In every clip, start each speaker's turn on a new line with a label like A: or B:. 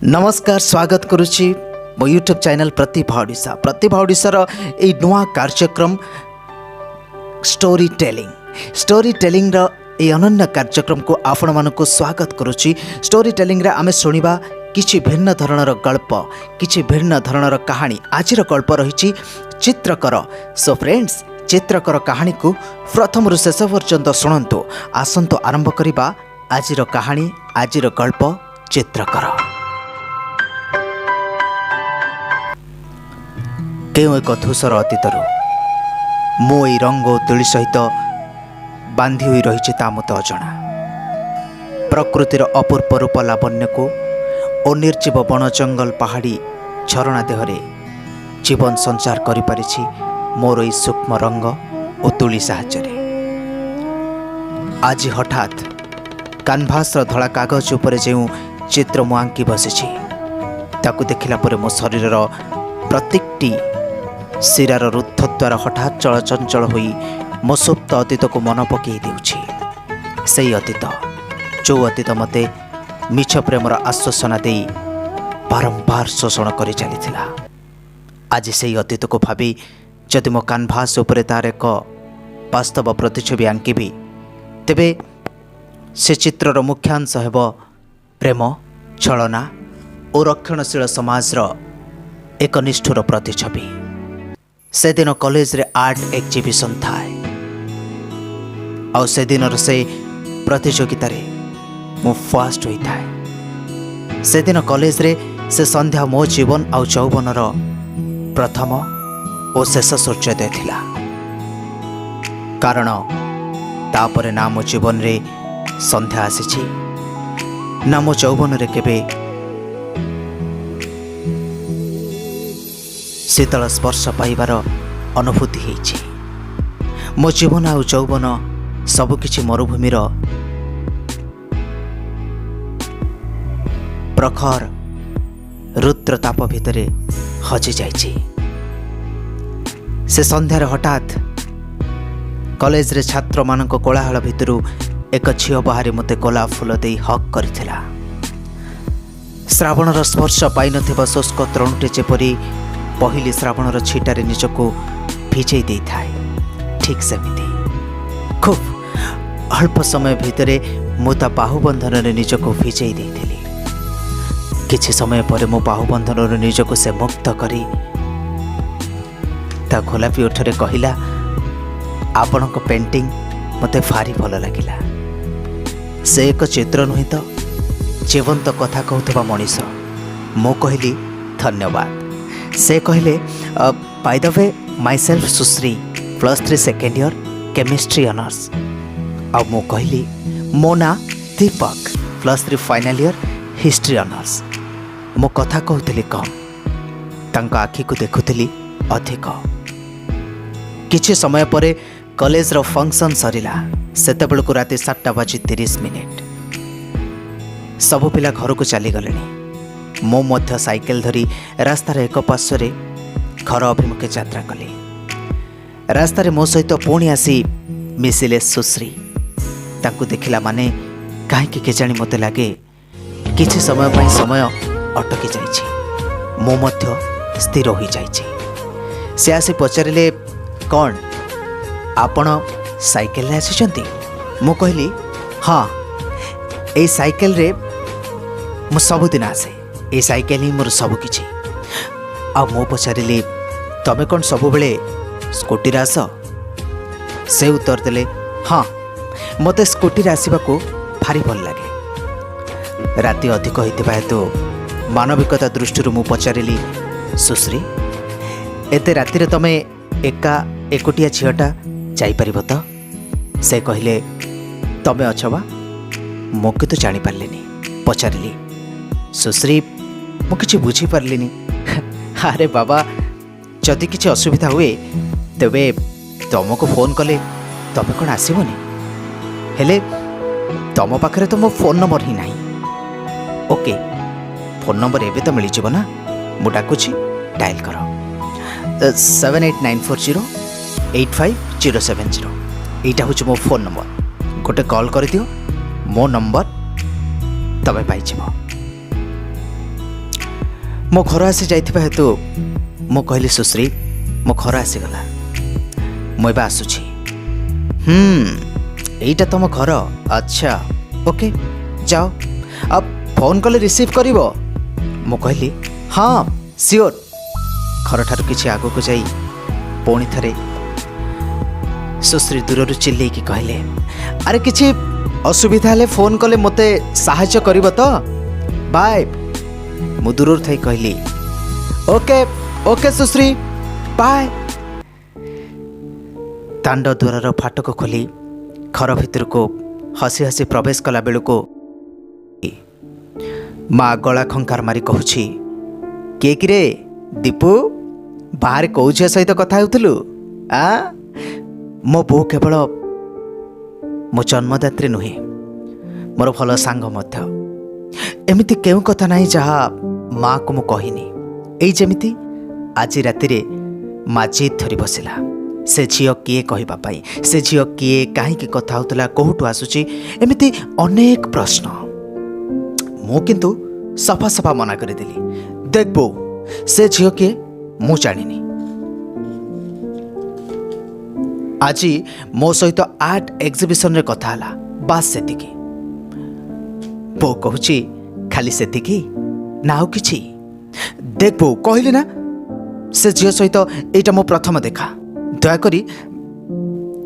A: ନମସ୍କାର, ସ୍ୱାଗତ କରୁଛି ମୋ ୟୁଟ୍ୟୁବ୍ ଚ୍ୟାନେଲ୍ ପ୍ରତିଭା ଓଡ଼ିଶା। ପ୍ରତିଭା ଓଡ଼ିଶାର ଏଇ ନୂଆ କାର୍ଯ୍ୟକ୍ରମ ଷ୍ଟୋରି ଟେଲିଂ, ଷ୍ଟୋରି ଟେଲିଂର ଏହି ଅନନ୍ୟ କାର୍ଯ୍ୟକ୍ରମକୁ ଆପଣମାନଙ୍କୁ ସ୍ୱାଗତ କରୁଛି। ଷ୍ଟୋରି ଟେଲିଂରେ ଆମେ ଶୁଣିବା କିଛି ଭିନ୍ନ ଧରଣର ଗଳ୍ପ, କିଛି ଭିନ୍ନ ଧରଣର କାହାଣୀ। ଆଜିର ଗଳ୍ପ ରହିଛି ଚିତ୍ରକର। ସୋ ଫ୍ରେଣ୍ଡସ୍, ଚିତ୍ରକର କାହାଣୀକୁ ପ୍ରଥମରୁ ଶେଷ ପର୍ଯ୍ୟନ୍ତ ଶୁଣନ୍ତୁ। ଆସନ୍ତୁ ଆରମ୍ଭ କରିବା ଆଜିର କାହାଣୀ, ଆଜିର ଗଳ୍ପ ଚିତ୍ରକର। କେଉଁ ଏକ ଧୂସର ଅତୀତରୁ ମୁଁ ଏଇ ରଙ୍ଗ ଓ ତୁଳି ସହିତ ବାନ୍ଧି ହୋଇ ରହିଛି ତା ମୋତେ ଅଜଣା। ପ୍ରକୃତିର ଅପୂର୍ବ ରୂପ ଲାବଣ୍ୟକୁ ଓ ନିର୍ଜୀବ ବଣ ଜଙ୍ଗଲ, ପାହାଡ଼ି ଝରଣା ଦେହରେ ଜୀବନ ସଞ୍ଚାର କରିପାରିଛି ମୋର ଏଇ ସୂକ୍ଷ୍ମ ରଙ୍ଗ ଓ ତୁଳି ସାହାଯ୍ୟରେ। ଆଜି ହଠାତ୍ କାନଭାସର ଧଳା କାଗଜ ଉପରେ ଯେଉଁ ଚିତ୍ର ମୁଁ ଆଙ୍କି ବସିଛି, ତାକୁ ଦେଖିଲା ପରେ ମୋ ଶରୀରର ପ୍ରତ୍ୟେକଟି ଶିରାର ରୁଦ୍ଧ ଦ୍ୱାରା ହଠାତ୍ ଚଳଚଞ୍ଚଳ ହୋଇ ମୋ ସୁପ୍ତ ଅତୀତକୁ ମନ ପକାଇ ଦେଉଛି। ସେଇ ଅତୀତ, ଯେଉଁ ଅତୀତ ମୋତେ ମିଛ ପ୍ରେମର ଆଶ୍ୱାସନା ଦେଇ ବାରମ୍ବାର ଶୋଷଣ କରି ଚାଲିଥିଲା। ଆଜି ସେଇ ଅତୀତକୁ ଭାବି ଯଦି ମୋ କାନଭାସ ଉପରେ ତାର ଏକ ବାସ୍ତବ ପ୍ରତିଛବି ଆଙ୍କିବି, ତେବେ ସେ ଚିତ୍ରର ମୁଖ୍ୟାଂଶ ହେବ ପ୍ରେମ, ଛଳନା ଓ ରକ୍ଷଣଶୀଳ ସମାଜର ଏକ ନିଷ୍ଠୁର ପ୍ରତିଛବି। ସେଦିନ କଲେଜରେ ଆର୍ଟ ଏକ୍ଜିବିସନ୍ ଥାଏ ଆଉ ସେଦିନର ସେ ପ୍ରତିଯୋଗିତାରେ ମୁଁ ଫାଷ୍ଟ ହୋଇଥାଏ। ସେଦିନ କଲେଜରେ ସେ ସନ୍ଧ୍ୟା ମୋ ଜୀବନ ଆଉ ଯୌବନର ପ୍ରଥମ ଓ ଶେଷ ସୂର୍ଯ୍ୟୋଦୟ ଥିଲା, କାରଣ ତାପରେ ନା ମୋ ଜୀବନରେ ସନ୍ଧ୍ୟା ଆସିଛି, ନା ମୋ ଯୌବନରେ କେବେ ଶୀତଳ ସ୍ପର୍ଶ ପାଇବାର ଅନୁଭୂତି ହେଇଛି। ମୋ ଜୀବନ ଆଉ ଯୌବନ ସବୁକିଛି ମରୁଭୂମିର ପ୍ରଖର ରୁଦ୍ର ତାପ ଭିତରେ ହଜିଯାଇଛି। ସେ ସନ୍ଧ୍ୟାରେ ହଠାତ୍ କଲେଜରେ ଛାତ୍ରମାନଙ୍କ କୋଳାହଳ ଭିତରୁ ଏକ ଝିଅ ବାହାରି ମୋତେ ଗୋଲାପ ଫୁଲ ଦେଇ ହକ୍ କରିଥିଲା। ଶ୍ରାବଣର ସ୍ପର୍ଶ ପାଇନଥିବା ଶୁଷ୍କ ତୃଣଟି ଯେପରି ପହିଲି ଶ୍ରାବଣର ଛିଟାରେ ନିଜକୁ ଭିଜେଇ ଦେଇଥାଏ, ଠିକ୍ ସେମିତି ଖୁବ୍ ଅଳ୍ପ ସମୟ ଭିତରେ ମୁଁ ତା ବାହୁବନ୍ଧନରେ ନିଜକୁ ଭିଜେଇ ଦେଇଥିଲି। କିଛି ସମୟ ପରେ ମୋ ବାହୁବନ୍ଧନରୁ ନିଜକୁ ସେ ମୁକ୍ତ କରି ତା ଗୋଲାପୀ ଓଠରେ କହିଲା, ଆପଣଙ୍କ ପେଣ୍ଟିଂ ମୋତେ ଭାରି ଭଲ ଲାଗିଲା। ସେ ଏକ ଚିତ୍ର ନୁହେଁ ତ, ଜୀବନ୍ତ କଥା କହୁଥିବା ମଣିଷ। ମୁଁ କହିଲି, ଧନ୍ୟବାଦ। ସେ କହିଲେ, by the way, myself Sushree, +3 second year, chemistry honours. ଆଉ ମୁଁ କହିଲି, ମୋ ନାଁ Deepak, +3 final year, history honours. ମୁଁ କଥା କହୁଥିଲି କମ୍, ତାଙ୍କ ଆଖିକୁ ଦେଖୁଥିଲି ଅଧିକ। କିଛି ସମୟ ପରେ କଲେଜର ଫଙ୍କସନ୍ ସରିଲା। ସେତେବେଳକୁ ରାତି 7ଟା ବାଜି 30 ମିନିଟ୍। ସବୁ ପିଲା ଘରକୁ ଚାଲିଗଲେଣି। ମୁଁ ମଧ୍ୟ ସାଇକେଲ ଧରି ରାସ୍ତାର ଏକ ପାର୍ଶ୍ୱରେ ଘର ଅଭିମୁଖେ ଯାତ୍ରା କଲି। ରାସ୍ତାରେ ମୋ ସହିତ ପୁଣି ଆସି ମିଶିଲେ ସୁଶ୍ରୀ। ତାଙ୍କୁ ଦେଖିଲା ମାନେ କାହିଁକି କେଜାଣି ମୋତେ ଲାଗେ କିଛି ସମୟ ପାଇଁ ସମୟ ଅଟକି ଯାଇଛି, ମୁଁ ମଧ୍ୟ ସ୍ଥିର ହୋଇଯାଇଛି। ସେ ଆସି ପଚାରିଲେ, କ'ଣ ଆପଣ ସାଇକେଲରେ ଆସିଛନ୍ତି? ମୁଁ କହିଲି, ହଁ, ଏଇ ସାଇକେଲରେ ମୁଁ ସବୁଦିନ ଆସେ। ଏଇ ସାଇକେଲ ହିଁ ମୋର ସବୁକିଛି। ଆଉ ମୁଁ ପଚାରିଲି, ତମେ କ'ଣ ସବୁବେଳେ ସ୍କୁଟିରେ ଆସ? ସେ ଉତ୍ତର ଦେଲେ, ହଁ, ମୋତେ ସ୍କୁଟିରେ ଆସିବାକୁ ଭାରି ଭଲ ଲାଗେ। ରାତି ଅଧିକ ହୋଇଥିବା ହେତୁ ମାନବିକତା ଦୃଷ୍ଟିରୁ ମୁଁ ପଚାରିଲି, ସୁଶ୍ରୀ, ଏତେ ରାତିରେ ତମେ ଏକା ଏକୁଟିଆ ଝିଅଟା ଯାଇପାରିବ ତ? ସେ କହିଲେ, ତମେ ଅଛ ବା। ମୁଁ କିନ୍ତୁ ଜାଣିପାରିଲିନି। ପଚାରିଲି, ସୁଶ୍ରୀ, ମୁଁ କିଛି ବୁଝିପାରିଲିନି। ଆରେ ବାବା, ଯଦି କିଛି ଅସୁବିଧା ହୁଏ ତେବେ ତମକୁ ଫୋନ୍ କଲେ ତମେ କ'ଣ ଆସିବନି? ହେଲେ ତମ ପାଖରେ ତ ମୋ ଫୋନ୍ ନମ୍ବର ହିଁ ନାହିଁ। ଓକେ, ଫୋନ୍ ନମ୍ବର ଏବେ ତ ମିଳିଯିବ ନା? ମୁଁ ଡାକୁଛି, ଡାଏଲ୍ କର 7894085070। ଏଇଟା ହେଉଛି ମୋ ଫୋନ୍ ନମ୍ବର। ଗୋଟେ କଲ୍ କରିଦିଅ, ମୋ ନମ୍ବର ତମେ ପାଇଯିବ। ମୋ ଘର ଆସି ଯାଇଥିବା ହେତୁ ମୁଁ କହିଲି, ସୁଶ୍ରୀ, ମୋ ଘର ଆସିଗଲା, ମୁଁ ଏବେ ଆସୁଛି। ଏଇଟା ତମ ଘର? ଆଚ୍ଛା, ଓକେ, ଯାଅ। ଆଉ ଫୋନ୍ କଲେ ରିସିଭ୍ କରିବ? ମୁଁ କହିଲି, ହଁ, ସିଓର। ଘରଠାରୁ କିଛି ଆଗକୁ ଯାଇ ପୁଣି ଥରେ ସୁଶ୍ରୀ ଦୂରରୁ ଚିଲ୍ଲେଇକି କହିଲେ, ଆରେ କିଛି ଅସୁବିଧା ହେଲେ ଫୋନ୍ କଲେ ମୋତେ ସାହାଯ୍ୟ କରିବ ତ? ବାଏ। ମୁଁ ଦୂରରୁ ଥାଇ କହିଲି, ଓକେ ଓକେ ସୁଶ୍ରୀ, ବାଏ। ଦାଣ୍ଡ ଦୁଆରର ଫାଟକ ଖୋଲି ଘର ଭିତରକୁ ହସି ହସି ପ୍ରବେଶ କଲା ବେଳକୁ ମା ଗଳା ଖଙ୍କାର ମାରି କହୁଛି, କିଏ କିରେ ଦୀପୁ, ବାହାରେ କୋଉ ଝିଅ ସହିତ କଥା ହେଉଥିଲୁ? ଆ ମୋ ବୋଉ କେବଳ ମୋ ଜନ୍ମଦାତ୍ରୀ ନୁହେଁ, ମୋର ଭଲ ସାଙ୍ଗ ମଧ୍ୟ। ଏମିତି କେଉଁ କଥା ନାହିଁ ଯାହା ମାଆକୁ ମୁଁ କହିନି। ଏଇ ଯେମିତି ଆଜି ରାତିରେ ମା ଜିଦ୍ ଧରି ବସିଲା ସେ ଝିଅ କିଏ କହିବା ପାଇଁ। ସେ ଝିଅ କିଏ, କାହିଁକି କଥା ହେଉଥିଲା, କୋଉଠୁ ଆସୁଛି, ଏମିତି ଅନେକ ପ୍ରଶ୍ନ। ମୁଁ କିନ୍ତୁ ସଫା ସଫା ମନା କରିଦେଲି, ଦେଖ ବୋଉ, ସେ ଝିଅ କିଏ ମୁଁ ଜାଣିନି। ଆଜି ମୋ ସହିତ ଆର୍ଟ ଏକ୍ଜିବିସନରେ କଥା ହେଲା, ବାସ୍ ସେତିକି। ବୋଉ କହୁଛି, ଖାଲି ସେତିକି ନା ଆଉ କିଛି? ଦେଖ ବୋଉ, କହିଲି ନା ସେ ଝିଅ ସହିତ ଏଇଟା ମୋ ପ୍ରଥମ ଦେଖା, ଦୟାକରି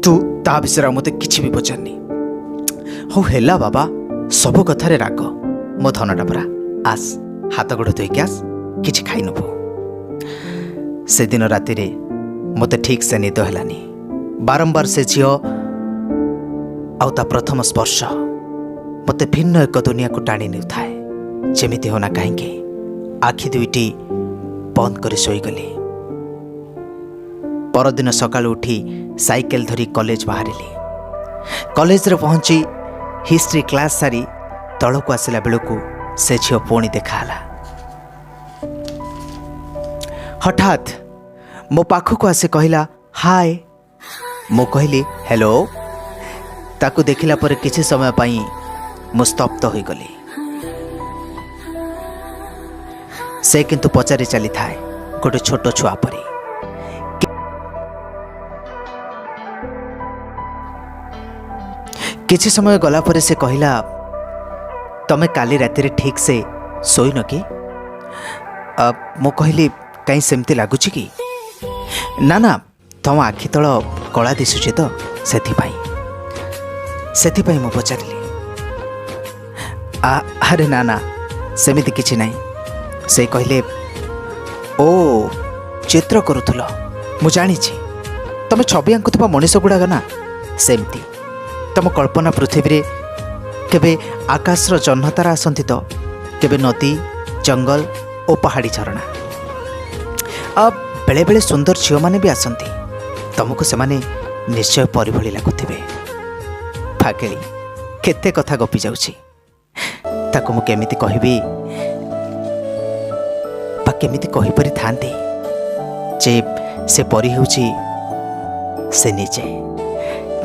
A: ତୁ ତା ବିଷୟରେ ଆଉ ମୋତେ କିଛି ବି ପଚାରନି। ହଉ ହେଲା ବାବା, ସବୁ କଥାରେ ରାଗ ମୋ ଧନଟା ପରା। ଆସ, ହାତ ଗୋଡ଼ ଧୋଇକି ଆସ, କିଛି ଖାଇନେବୁ। ସେଦିନ ରାତିରେ ମୋତେ ଠିକ୍ ସେ ନିଦ ହେଲାନି। ବାରମ୍ବାର ସେ ଝିଅ ଆଉ ତା ପ୍ରଥମ ସ୍ପର୍ଶ ମୋତେ ଭିନ୍ନ ଏକ ଦୁନିଆକୁ ଟାଣି ନେଉଥାଏ। ଯେମିତି ହେଉନା କାହିଁକି ଆଖି ଦୁଇଟି ବନ୍ଦ କରି ଶୋଇଗଲି। ପରଦିନ ସକାଳୁ ଉଠି ସାଇକେଲ ଧରି କଲେଜ ବାହାରିଲି। କଲେଜରେ ପହଞ୍ଚି ହିଷ୍ଟ୍ରି କ୍ଲାସ୍ ସାରି ତଳକୁ ଆସିଲା ବେଳକୁ ସେ ଝିଅ ପୁଣି ଦେଖାହେଲା। ହଠାତ୍ ମୋ ପାଖକୁ ଆସି କହିଲା, ହାଏ। ମୁଁ କହିଲି, ହ୍ୟାଲୋ। ତାକୁ ଦେଖିଲା ପରେ କିଛି ସମୟ ପାଇଁ ମୁଁ ସ୍ତବ୍ଧ ହୋଇଗଲି। ସେ କିନ୍ତୁ ପଚାରି ଚାଲିଥାଏ ଗୋଟେ ଛୋଟ ଛୁଆ ପରି। କିଛି ସମୟ ଗଲା ପରେ ସେ କହିଲା, ତମେ କାଲି ରାତିରେ ଠିକ୍ ସେ ଶୋଇନ କି? ମୁଁ କହିଲି, କାହିଁ ସେମିତି ଲାଗୁଛି କି? ନା ନା, ତମ ଆଖି ତଳ କଳା ଦିଶୁଛି ତ, ସେଥିପାଇଁ ମୁଁ ପଚାରିଲି। ଆରେ ନା ନା, ସେମିତି କିଛି ନାହିଁ। ସେ କହିଲେ, ଓ ଚିତ୍ର କରୁଥିଲ, ମୁଁ ଜାଣିଛି ତମେ ଛବି ଆଙ୍କୁଥିବା ମଣିଷ ଗୁଡ଼ାକ ନା ସେମିତି। ତମ କଳ୍ପନା ପୃଥିବୀରେ କେବେ ଆକାଶର ଜହ୍ନତାରା ଆସନ୍ତି ତ କେବେ ନଦୀ, ଜଙ୍ଗଲ ଓ ପାହାଡ଼ି ଝରଣା। ବେଳେବେଳେ ସୁନ୍ଦର ଝିଅମାନେ ବି ଆସନ୍ତି, ତମକୁ ସେମାନେ ନିଶ୍ଚୟ ପରି ଭଳି ଲାଗୁଥିବେ। ଫାଗେଳି କେତେ କଥା ଗପି ଯାଉଛି, ତାକୁ ମୁଁ କେମିତି କହିବି ବା କେମିତି କହିପାରିଥାନ୍ତି ଯେ ସେ ପରି ହେଉଛି ସେ ନିଜେ,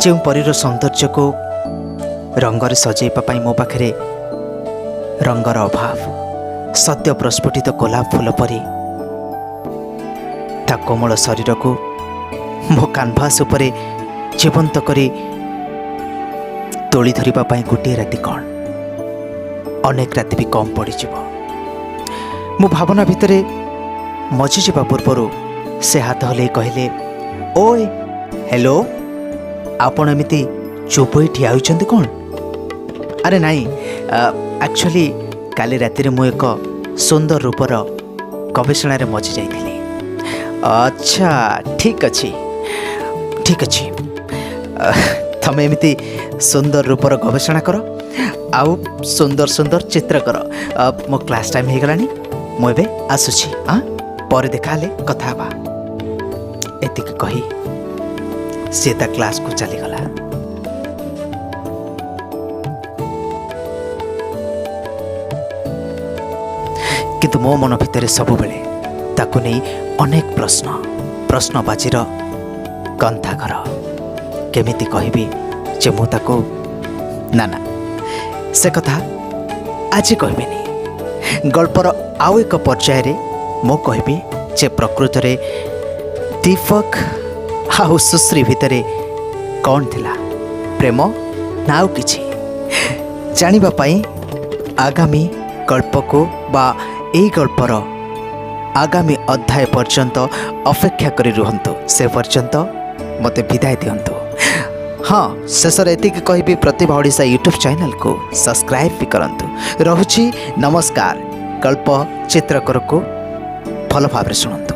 A: ଯେଉଁ ପରୀର ସୌନ୍ଦର୍ଯ୍ୟକୁ ରଙ୍ଗରେ ସଜେଇବା ପାଇଁ ମୋ ପାଖରେ ରଙ୍ଗର ଅଭାବ। ସଦ୍ୟ ପ୍ରସ୍ଫୁଟିତ ଗୋଲାପ ଫୁଲ ପରି ତା କୋମଳ ଶରୀରକୁ ମୋ କାନଭାସ୍ ଉପରେ ଜୀବନ୍ତ କରି ତୋଳି ଧରିବା ପାଇଁ ଗୋଟିଏ ରାତି କ'ଣ, ଅନେକ ରାତି ବି କମ୍ ପଡ଼ିଯିବ। ମୁଁ ଭାବନା ଭିତରେ ମଜିଯିବା ପୂର୍ବରୁ ସେ ହାତ ହଲେଇ କହିଲେ, ଓଏ ହ୍ୟାଲୋ, ଆପଣ ଏମିତି ଚୁପ୍ ହୋଇ ଠିଆ ହୋଇଛନ୍ତି କ'ଣ? ଆରେ ନାଇଁ, ଆକ୍ଚୁଆଲି କାଲି ରାତିରେ ମୁଁ ଏକ ସୁନ୍ଦର ରୂପର ଗବେଷଣାରେ ମଜି ଯାଇଥିଲି। ଆଚ୍ଛା, ଠିକ୍ ଅଛି ଠିକ୍ ଅଛି, ତମେ ଏମିତି ସୁନ୍ଦର ରୂପର ଗବେଷଣା କର ଆଉ ସୁନ୍ଦର ସୁନ୍ଦର ଚିତ୍ର କର। ମୋ କ୍ଲାସ୍ ଟାଇମ୍ ହେଇଗଲାଣି, ମୁଁ ଏବେ ଆସୁଛି। ହଁ, ପରେ ଦେଖାହେଲେ କଥା ହେବା। ଏତିକି କହି ସିଏ ତା କ୍ଲାସ୍କୁ ଚାଲିଗଲା। କିନ୍ତୁ ମୋ ମନ ଭିତରେ ସବୁବେଳେ ତାକୁ ନେଇ ଅନେକ ପ୍ରଶ୍ନ, ପ୍ରଶ୍ନବାଚୀର ଗନ୍ତାଘର। କେମିତି କହିବି ଯେ ମୁଁ ତାକୁ, ନା ନା, ସେ କଥା ଆଜି କହିବିନି। ଗଳ୍ପର ଆଉ ଏକ ପର୍ଯ୍ୟାୟରେ ମୁଁ କହିବି ଯେ ପ୍ରକୃତରେ ଦୀପକ ଆଉ ସୁଶ୍ରୀ ଭିତରେ କ'ଣ ଥିଲା, ପ୍ରେମ ନା ଆଉ କିଛି? ଜାଣିବା ପାଇଁ ଆଗାମୀ ଗଳ୍ପକୁ ବା ଏଇ ଗଳ୍ପର ଆଗାମୀ ଅଧ୍ୟାୟ ପର୍ଯ୍ୟନ୍ତ ଅପେକ୍ଷା କରି ରୁହନ୍ତୁ। ସେ ପର୍ଯ୍ୟନ୍ତ ମୋତେ ବିଦାୟ ଦିଅନ୍ତୁ। ହଁ, ଶେଷରେ ଏତିକି କହିବି, ପ୍ରତିଭା ଓଡ଼ିଶା ୟୁଟ୍ୟୁବ୍ ଚ୍ୟାନେଲକୁ ସବସ୍କ୍ରାଇବ୍ ବି କରନ୍ତୁ। ରହୁଛି, ନମସ୍କାର। ଗଳ୍ପ ଚିତ୍ରକରକୁ ଭଲ ଭାବରେ ଶୁଣନ୍ତୁ।